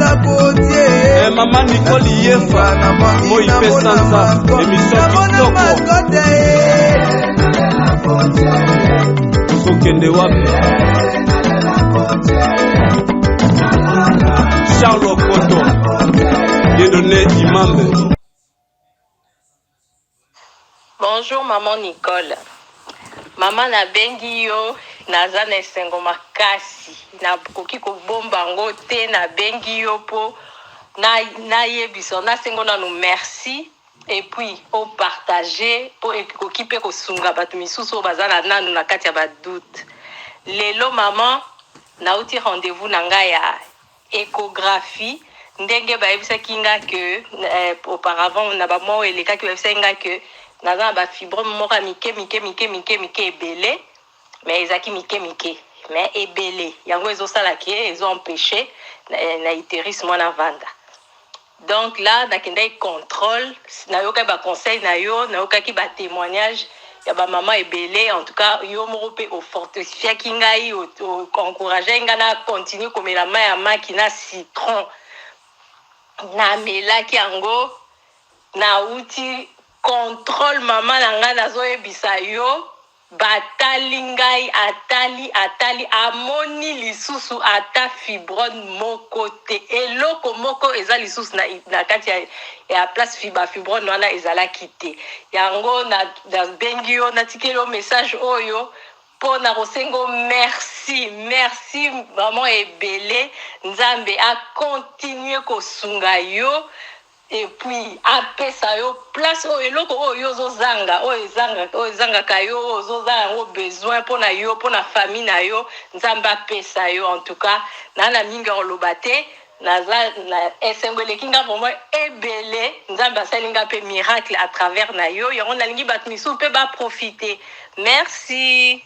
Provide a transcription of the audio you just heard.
Eh, mama Nicole Yefa moi mpe sanza émission kitoko tozokende wapi Charles Okoto Dieudonné Imambe. Bonjour maman Nicole. Maman nabengi yo naza na esengo makasi nakoki kobomba yango te nabengi yo mpo nayebisa nasengo nanu merci et puis opartage mpo ekoki mpe kosunga bato misusu oyo baza na nanu na kati ya badoute lelo maman nauti rendez-vous na ngai ya Echographie ndenge bayebisaki nga que eh, auparavant na ba mois oyo elekaki bayebisaki nga que naza na ba fibrome moko ya mike mike mike mike mike ebele mais ezalaki mike mike mais ebele yango ezosala ke ezo empeche na, na uterus mwana avanda. Donc là nakendaki controle, nayokaki ba conseils na yo, nayokaki ba témoignages ya ba mama ebele. En tout cas yo moko pe o fortifiaki ngai, o, o encourageaki ngai na continuer komela mayi ya maki na citron. Namelaki yango, nauti controle mama na ngai, nazoyebisa yo Batali ngai atali atali amoni lisusu ata fibrone moko te eloko moko eza lisusu na, na kati ya, ya place fi, ba fibrone wana ezalaki te yango nabengi yo natikeli yo message oyo mpo na kosenga yo merci merci vraiment ebele nzambe akontinue kosunga yo Et puis apesa yo place oyo eloko oyo yo ozozanga oyo ezanga oyo ezangaka yo oyo ozozanga yango besoin mpo na yo mpo na famille na yo nzambe apesa yo en tout cas naa na mingi ya koloba te naza na esengo eleki nga vraiment ebele nzambe asali nga mpe miracle à travers na yo yango nalingi bato misusu mpe baprofite merci.